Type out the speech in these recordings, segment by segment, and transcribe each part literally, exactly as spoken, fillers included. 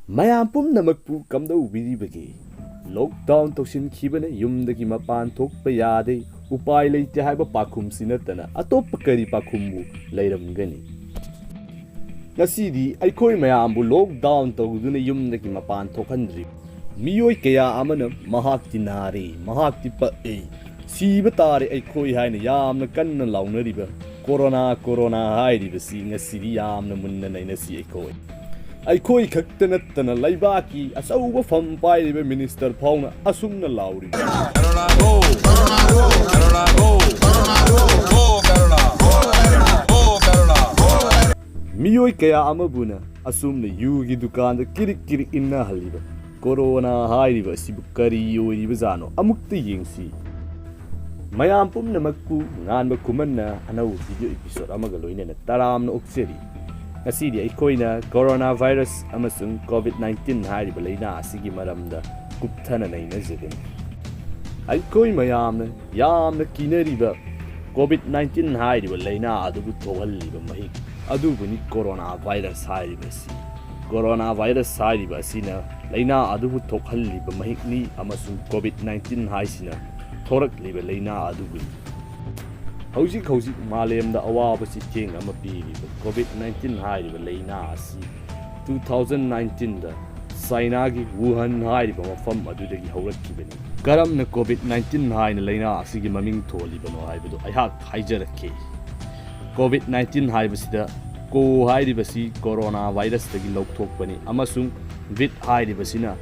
ꯃꯌꯥꯝ ꯄꯨꯝꯅꯃꯛꯄꯨ ꯀꯝꯗꯧꯕꯤꯔꯤꯕꯒꯦ? ꯂꯣꯛꯗꯥꯎꯟ ꯇꯧꯁꯤꯟꯈꯤꯕꯅ ꯌꯨꯝꯗꯒꯤ ꯃꯄꯥꯟ ꯊꯣꯛꯄ ꯌꯥꯗꯦ, ꯎꯄꯥꯏ ꯂꯩꯇꯦ ꯍꯥꯏꯕ ꯄꯥꯎꯈꯨꯝꯁꯤ ꯅꯠꯇꯅ ꯑꯇꯣꯞꯄ ꯀꯔꯤ ꯄꯥꯎꯈꯨꯝꯕꯨ ꯂꯩꯔꯝꯒꯅꯤ? ꯉꯁꯤꯗꯤ ꯑꯩꯈꯣꯏ ꯃꯌꯥꯝꯕꯨ ꯂꯣꯛꯗꯥꯎꯟ ꯇꯧꯗꯨꯅ ꯌꯨꯝꯗꯒꯤ ꯃꯄꯥꯟ ꯊꯣꯛꯍꯟꯗ꯭ꯔꯤ꯫ ꯃꯤꯑꯣꯏ ꯀꯌꯥ ꯑꯃꯅ ꯃꯍꯥꯛꯇꯤ ꯅꯥꯔꯦ, ꯃꯍꯥꯛꯇꯤ ꯄꯛꯑꯦ, ꯁꯤꯕ ꯇꯥꯔꯦ ꯑꯩꯈꯣꯏ ꯍꯥꯏꯅ ꯌꯥꯝꯅ ꯀꯟꯅ ꯂꯥꯎꯅꯔꯤꯕ ꯀꯣꯔꯣꯅꯥ, ꯀꯣꯔꯣꯅꯥ ꯍꯥꯏꯔꯤꯕꯁꯤ ꯉꯁꯤꯗꯤ ꯌꯥꯝꯅ ꯃꯨꯟꯅ ꯅꯩꯅꯁꯤ ꯑꯩꯈꯣꯏ꯫ ꯑꯩꯈꯣꯏ ꯈꯛꯇ ꯅꯠꯇꯅ ꯂꯩꯕꯥꯛꯀꯤ ꯑꯆꯧꯕ ꯐꯝ ꯄꯥꯏꯔꯤꯕ ꯃꯤꯅꯤꯁꯇꯔ ꯐꯥꯎꯅ ꯑꯁꯨꯝꯅ ꯂꯥꯎꯔꯤꯕ꯫ ꯃꯤꯑꯣꯏ ꯀꯌꯥ ꯑꯃꯕꯨꯅ ꯑꯁꯨꯝꯅ ꯌꯨꯒꯤ ꯗꯨꯀꯥꯟꯗ ꯀꯤꯔꯤꯛ ꯀꯤꯔꯤꯛ ꯏꯟꯅꯍꯜꯂꯤꯕ ꯀꯣꯔꯣꯅꯥ ꯍꯥꯏꯔꯤꯕ ꯑꯁꯤꯕꯨ ꯀꯔꯤ ꯑꯣꯏꯔꯤꯕꯖꯥꯠꯅꯣ? ꯑꯃꯨꯛꯇ ꯌꯦꯡꯁꯤ꯫ ꯃꯌꯥꯝ ꯄꯨꯝꯅꯃꯛꯄꯨ ꯉꯥꯟꯕ ꯈꯨꯃꯟꯅ ꯑꯅꯧꯕ ꯚꯤꯗꯤꯑꯣ ꯏꯄꯤꯁꯣꯗ ꯑꯃꯒ ꯂꯣꯏꯅꯅ ꯇꯔꯥꯝꯅ ꯑꯣꯛꯆꯔꯤ꯫ ꯉꯁꯤꯗꯤ ꯑꯩꯈꯣꯏꯅ ꯀꯣꯔꯣꯅꯥ ꯚꯥꯏꯔꯁ ꯑꯃꯁꯨꯡ ꯀꯣꯚꯤꯗ ꯅꯥꯏꯟꯇꯤꯟ ꯍꯥꯏꯔꯤꯕ ꯂꯥꯏꯅꯥ ꯑꯁꯤꯒꯤ ꯃꯔꯝꯗ ꯀꯨꯞꯊꯅ ꯅꯩꯅꯖꯒꯅꯤ꯫ ꯑꯩꯈꯣꯏ ꯃꯌꯥꯝꯅ ꯌꯥꯝꯅ ꯀꯤꯅꯔꯤꯕ ꯀꯣꯚꯤꯗ ꯅꯥꯏꯟꯇꯤꯟ ꯍꯥꯏꯔꯤꯕ ꯂꯥꯏꯅꯥ ꯑꯗꯨꯕꯨ ꯊꯣꯛꯍꯜꯂꯤꯕ ꯃꯍꯤꯛ ꯑꯗꯨꯕꯨꯅꯤ ꯀꯣꯔꯣꯅꯥ ꯚꯥꯏꯔꯁ ꯍꯥꯏꯔꯤꯕꯁꯤ꯫ ꯀꯣꯔꯣꯅꯥ ꯚꯥꯏꯔꯁ ꯍꯥꯏꯔꯤꯕ ꯑꯁꯤꯅ ꯂꯥꯏꯅꯥ ꯑꯗꯨꯕꯨ ꯊꯣꯛꯍꯜꯂꯤꯕ ꯃꯍꯤꯛꯅꯤ ꯑꯃꯁꯨꯡ ꯀꯣꯚꯤꯗ ꯅꯥꯏꯟꯇꯤꯟ ꯍꯥꯏꯁꯤꯅ ꯊꯣꯔꯛꯂꯤꯕ ꯂꯥꯏꯅꯥ ꯑꯗꯨꯕꯨꯅꯤ꯫ ꯍꯧꯖꯤꯛ ꯍꯧꯖꯤꯛ ꯃꯥꯂꯦꯝꯗ ꯑꯋꯥꯕ ꯆꯩꯊꯦꯡ ꯑꯃ ꯄꯤꯔꯤꯕ ꯀꯣꯚꯤꯗ ꯅꯥꯏꯟꯇꯤꯟ ꯍꯥꯏꯔꯤꯕ ꯂꯥꯏꯅꯥ ꯑꯁꯤ ꯇꯨ ꯊꯥꯎꯖꯟ ꯅꯥꯏꯟꯇꯤꯟꯗ ꯆꯥꯏꯅꯥꯒꯤ ꯋꯨꯍꯥꯟ ꯍꯥꯏꯔꯤꯕ ꯃꯐꯝ ꯑꯗꯨꯗꯒꯤ ꯍꯧꯔꯛꯈꯤꯕꯅꯤ꯫ ꯀꯔꯝꯅ ꯀꯣꯚꯤꯗ ꯅꯥꯏꯟꯇꯤꯟ ꯍꯥꯏꯅ ꯂꯥꯏꯅꯥ ꯑꯁꯤꯒꯤ ꯃꯃꯤꯡ ꯊꯣꯜꯂꯤꯕꯅꯣ ꯍꯥꯏꯕꯗꯨ ꯑꯩꯍꯥꯛ ꯍꯥꯏꯖꯔꯛꯀꯦ꯫ ꯀꯣꯚꯤꯗ ꯅꯥꯏꯟꯇꯤꯟ ꯍꯥꯏꯕꯁꯤꯗ ꯀꯣ ꯍꯥꯏꯔꯤꯕꯁꯤ ꯀꯣꯔꯣꯅꯥ ꯚꯥꯏꯔꯁꯇꯒꯤ ꯂꯧꯊꯣꯛꯄꯅꯤ ꯑꯃꯁꯨꯡ ꯚꯤꯗ ꯍꯥꯏꯔꯤꯕꯁꯤꯅ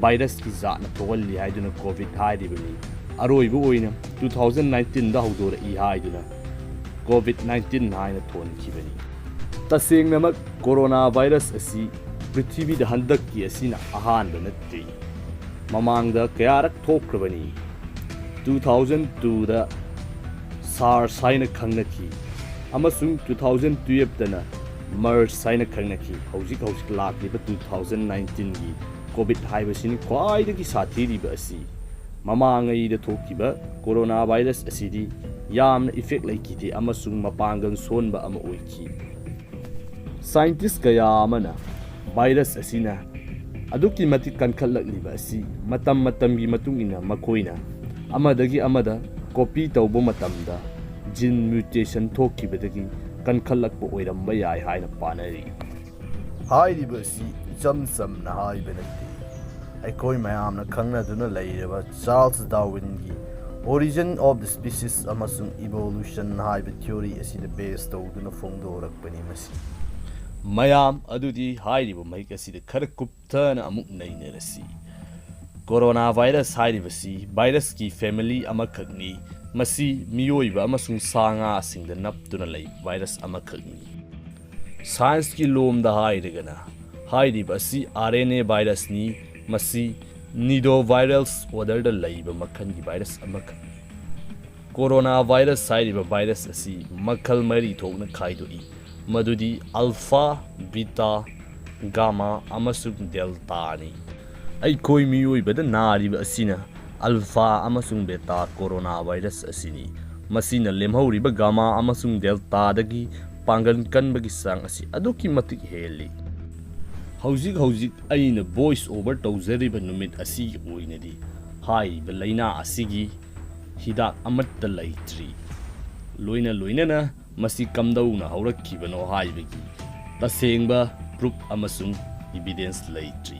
ꯚꯥꯏꯔꯁꯀꯤ ꯖꯥꯠꯅ ꯊꯣꯛꯍꯜꯂꯤ ꯍꯥꯏꯗꯨꯅ ꯀꯣꯚꯤꯗ ꯍꯥꯏꯔꯤꯕꯅꯤ꯫ ꯑꯔꯣꯏꯕ ꯑꯣꯏꯅ ꯇꯨ ꯊꯥꯎꯖꯟ ꯅꯥꯏꯟꯇꯤꯟꯗ ꯍꯧꯗꯣꯔꯛꯏ ꯍꯥꯏꯗꯨꯅ ꯀꯣꯚꯤꯗ ꯅꯥꯏꯟꯇꯤꯟ ꯍꯥꯏꯅ ꯊꯣꯟꯈꯤꯕꯅꯤ꯫ ꯇꯁꯦꯡꯅꯃꯛ ꯀꯣꯔꯣꯅꯥ ꯚꯥꯏꯔꯁ ꯑꯁꯤ ꯄ꯭ꯔꯤꯊꯤꯕꯤꯗ ꯍꯟꯗꯛꯀꯤ ꯑꯁꯤꯅ ꯑꯍꯥꯟꯕ ꯅꯠꯇ꯭ꯔꯤ꯫ ꯃꯃꯥꯡꯗ ꯀꯌꯥꯔꯛ ꯊꯣꯛꯈ꯭ꯔꯕꯅꯤ꯫ ꯇꯨ ꯊꯥꯎꯖꯟ ꯇꯨꯗ ꯁꯥꯔꯁ ꯍꯥꯏꯅ ꯈꯪꯅꯈꯤ ꯑꯃꯁꯨꯡ ꯇꯨ ꯊꯥꯎꯖꯟ ꯇꯨꯌꯦꯜꯞꯇꯅ ꯃꯔꯁ ꯍꯥꯏꯅ ꯈꯪꯅꯈꯤ꯫ ꯍꯧꯖꯤꯛ ꯍꯧꯖꯤꯛ ꯂꯥꯛꯂꯤꯕ ꯇꯨ ꯊꯥꯎꯖꯟ ꯅꯥꯏꯟꯇꯤꯟꯒꯤ ꯀꯣꯚꯤꯗ ꯍꯥꯏꯕꯁꯤꯅꯤ ꯈ꯭ꯋꯥꯏꯗꯒꯤ ꯁꯥꯊꯤꯔꯤꯕ ꯑꯁꯤ꯫ ꯃꯃꯥꯡꯉꯩꯗ ꯊꯣꯛꯈꯤꯕ ꯀꯣꯔꯣꯅꯥ ꯚꯥꯏꯔꯁ ꯑꯁꯤꯗꯤ ꯌꯥꯝꯅ ꯏꯐꯦꯛ ꯂꯩꯈꯤꯗꯦ ꯑꯃꯁꯨꯡ ꯃꯄꯥꯡꯒꯜ ꯁꯣꯟꯕ ꯑꯃ ꯑꯣꯏꯈꯤ꯫ ꯁꯥꯏꯟꯇꯤꯁ ꯀꯌꯥ ꯑꯃꯅ ꯚꯥꯏꯔꯁ ꯑꯁꯤꯅ ꯑꯗꯨꯛꯀꯤ ꯃꯇꯤꯛ ꯀꯟꯈꯠꯂꯛꯂꯤꯕ ꯑꯁꯤ ꯃꯇꯝ ꯃꯇꯝꯒꯤ ꯃꯇꯨꯡ ꯏꯟꯅ ꯃꯈꯣꯏꯅ ꯑꯃꯗꯒꯤ ꯑꯃꯗ copy ꯇꯧꯕ ꯃꯇꯝꯗ gene mutation ꯊꯣꯛꯈꯤꯕꯗꯒꯤ ꯀꯟꯈꯠꯂꯛꯄ ꯑꯣꯏꯔꯝꯕ ꯌꯥꯏ ꯍꯥꯏꯅ ꯄꯥꯅꯔꯤ꯫ ꯍꯥꯏꯔꯤꯕ ꯑꯁꯤ ꯏꯆꯝ ꯆꯝꯅ ꯍꯥꯏꯕ ꯅꯠꯇꯦ꯫ ꯑꯩꯈꯣꯏ ꯃꯌꯥꯝꯅ ꯈꯪꯅꯗꯨꯅ ꯂꯩꯔꯕ Charles ꯗꯥꯔꯋꯤꯟꯒꯤ Origin of the Species ꯑꯃꯁꯨꯡ Evolution ꯍꯥꯏꯕ theory ꯑꯁꯤꯗ base ꯇꯧꯗꯨꯅ ꯐꯣꯡꯗꯣꯔꯛꯄꯅꯤ ꯃꯁꯤ꯫ ꯃꯌꯥꯝ ꯑꯗꯨꯗꯤ ꯍꯥꯏꯔꯤꯕ ꯃꯍꯤꯛ ꯑꯁꯤꯗ ꯈꯔ ꯀꯨꯞꯊꯅ ꯑꯃꯨꯛ ꯅꯩꯅꯔꯁꯤ꯫ Coronavirus ꯍꯥꯏꯔꯤꯕꯁꯤ virusꯀꯤ family ꯑꯃꯈꯛꯅꯤ꯫ ꯃꯁꯤ ꯃꯤꯑꯣꯏꯕ ꯑꯃꯁꯨꯡ ꯁꯥ ꯉꯥꯁꯤꯡꯗ ꯅꯞꯇꯨꯅ ꯂꯩꯕ virus ꯑꯃꯈꯛꯅꯤ꯫ Scienceꯀꯤ ꯂꯣꯝꯗ ꯍꯥꯏꯔꯒꯅ, ꯍꯥꯏꯔꯤꯕ ꯑꯁꯤ RNA virusꯅꯤ꯫ ꯃꯁꯤ nidovirales orderꯗ ꯂꯩꯕ ꯃꯈꯜꯒꯤ virus ꯑꯃꯈꯛꯅꯤ꯫ Coronavirus ꯍꯥꯏꯔꯤꯕ virus ꯑꯁꯤ ꯃꯈꯜ ꯃꯔꯤ ꯊꯣꯛꯅ ꯈꯥꯏꯗꯣꯛꯏ, ꯃꯗꯨꯗꯤ alpha, beta, gamma ꯑꯃꯁꯨꯡ deltaꯅꯤ꯫ ꯑꯩꯈꯣꯏ ꯃꯤꯑꯣꯏꯕꯗ ꯅꯥꯔꯤꯕ ꯑꯁꯤꯅ alpha ꯑꯃꯁꯨꯡ beta coronavirus ꯑꯁꯤꯅꯤ꯫ ꯃꯁꯤꯅ ꯂꯦꯝꯍꯧꯔꯤꯕ gamma ꯑꯃꯁꯨꯡ deltaꯗꯒꯤ ꯄꯥꯡꯒꯜ ꯀꯟꯕꯒꯤ ꯆꯥꯡ ꯑꯁꯤ ꯑꯗꯨꯛꯀꯤ ꯃꯇꯤꯛ ꯍꯦꯜꯂꯤ꯫ ꯍꯧꯖꯤꯛ ꯍꯧꯖꯤꯛ ꯑꯩꯅ voice over ꯇꯧꯖꯔꯤꯕ ꯅꯨꯃꯤꯠ ꯑꯁꯤꯒꯤ ꯑꯣꯏꯅꯗꯤ ꯍꯥꯏꯔꯤꯕ ꯂꯥꯏꯅꯥ ꯑꯁꯤꯒꯤ ꯍꯤꯗꯥꯛ ꯑꯃꯠꯇ ꯂꯩꯇ꯭ꯔꯤ꯫ ꯂꯣꯏꯅ ꯂꯣꯏꯅꯅ ꯃꯁꯤ ꯀꯝꯗꯧꯅ ꯍꯧꯔꯛꯈꯤꯕꯅꯣ ꯍꯥꯏꯕꯒꯤ ꯇꯁꯦꯡꯕ proof ꯑꯃꯁꯨꯡ evidence ꯂꯩꯇ꯭ꯔꯤ꯫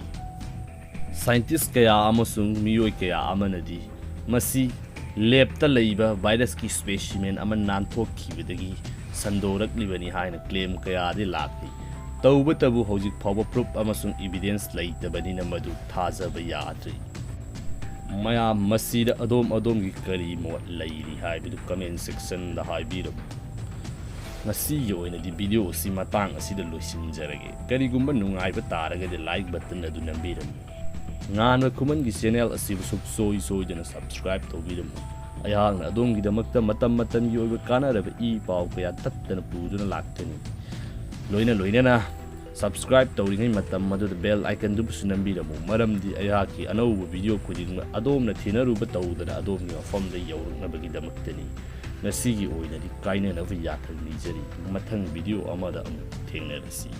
Scientist ꯀꯌꯥ ꯑꯃꯁꯨꯡ ꯃꯤꯑꯣꯏ ꯀꯌꯥ ꯑꯃꯅꯗꯤ ꯃꯁꯤ labꯇ ꯂꯩꯕ virusꯀꯤ specimen ꯑꯃ ꯅꯥꯟꯊꯣꯛꯈꯤꯕꯗꯒꯤ ꯁꯟꯗꯣꯔꯛꯂꯤꯕꯅꯤ ꯍꯥꯏꯅ claim ꯀꯌꯥꯗꯤ ꯂꯥꯛꯂꯤ꯫ ꯇꯧꯕꯇꯕꯨ ꯍꯧꯖꯤꯛ ꯐꯥꯎꯕ proof ꯑꯃꯁꯨꯡ evidence ꯂꯩꯇꯕꯅꯤꯅ ꯃꯗꯨ ꯊꯥꯖꯕ ꯌꯥꯗ꯭ꯔꯤ꯫ ꯃꯌꯥꯝ, ꯃꯁꯤꯗ ꯑꯗꯣꯝ ꯑꯗꯣꯝꯒꯤ ꯀꯔꯤ ꯃꯣꯠ ꯂꯩꯔꯤ ꯍꯥꯏꯕꯗꯨ comment sectionꯗ ꯍꯥꯏꯕꯤꯔꯝꯃꯨ꯫ ꯉꯁꯤꯒꯤ ꯑꯣꯏꯅꯗꯤ video ꯑꯁꯤ ꯃꯇꯥꯡ ꯑꯁꯤꯗ ꯂꯣꯏꯁꯤꯟꯖꯔꯒꯦ꯫ ꯀꯔꯤꯒꯨꯝꯕ ꯅꯨꯡꯉꯥꯏꯕ ꯇꯥꯔꯒꯗꯤ like button ꯑꯗꯨ ꯅꯝꯕꯤꯔꯝꯃꯨ꯫ ꯉꯥꯟꯕ ꯈꯨꯃꯟꯒꯤ channel ꯑꯁꯤꯕꯨ ꯁꯨꯡꯁꯣꯏ ꯁꯣꯏꯗꯅ subscribe ꯇꯧꯕꯤꯔꯝꯃꯨ꯫ ꯑꯩꯍꯥꯛꯅ ꯑꯗꯣꯝꯒꯤꯗꯃꯛꯇ ꯃꯇꯝ ꯃꯇꯝꯒꯤ ꯑꯣꯏꯕ ꯀꯥꯟꯅꯔꯕ ꯏ ꯄꯥꯎ ꯀꯌꯥ ꯇꯠꯇꯅ ꯄꯨꯗꯨꯅ ꯂꯥꯛꯀꯅꯤ꯫ ꯂꯣꯏꯅ ꯂꯣꯏꯅꯅ subscribe ꯇꯧꯔꯤꯉꯩ ꯃꯇꯝ ꯑꯗꯨꯗ bell iconꯗꯨꯕꯨꯁꯨ ꯅꯝꯕꯤꯔꯝꯃꯨ, ꯃꯔꯝꯗꯤ ꯑꯩꯍꯥꯛꯀꯤ ꯑꯅꯧꯕ video ꯈꯨꯗꯤꯡꯃꯛ ꯑꯗꯣꯝꯅ ꯊꯤꯅꯔꯨꯕ ꯇꯧꯗꯅ ꯑꯗꯣꯝꯒꯤ ꯃꯐꯝꯗ ꯌꯧꯔꯛꯅꯕꯒꯤꯗꯃꯛꯇꯅꯤ꯫ ꯉꯁꯤꯒꯤ ꯑꯣꯏꯅꯗꯤ ꯀꯥꯏꯅꯅꯕ ꯌꯥꯊꯪ ꯅꯤꯖꯔꯤ꯫ ꯃꯊꯪ video ꯑꯃꯗ ꯑꯃꯨꯛ ꯊꯦꯡꯅꯔꯁꯤ꯫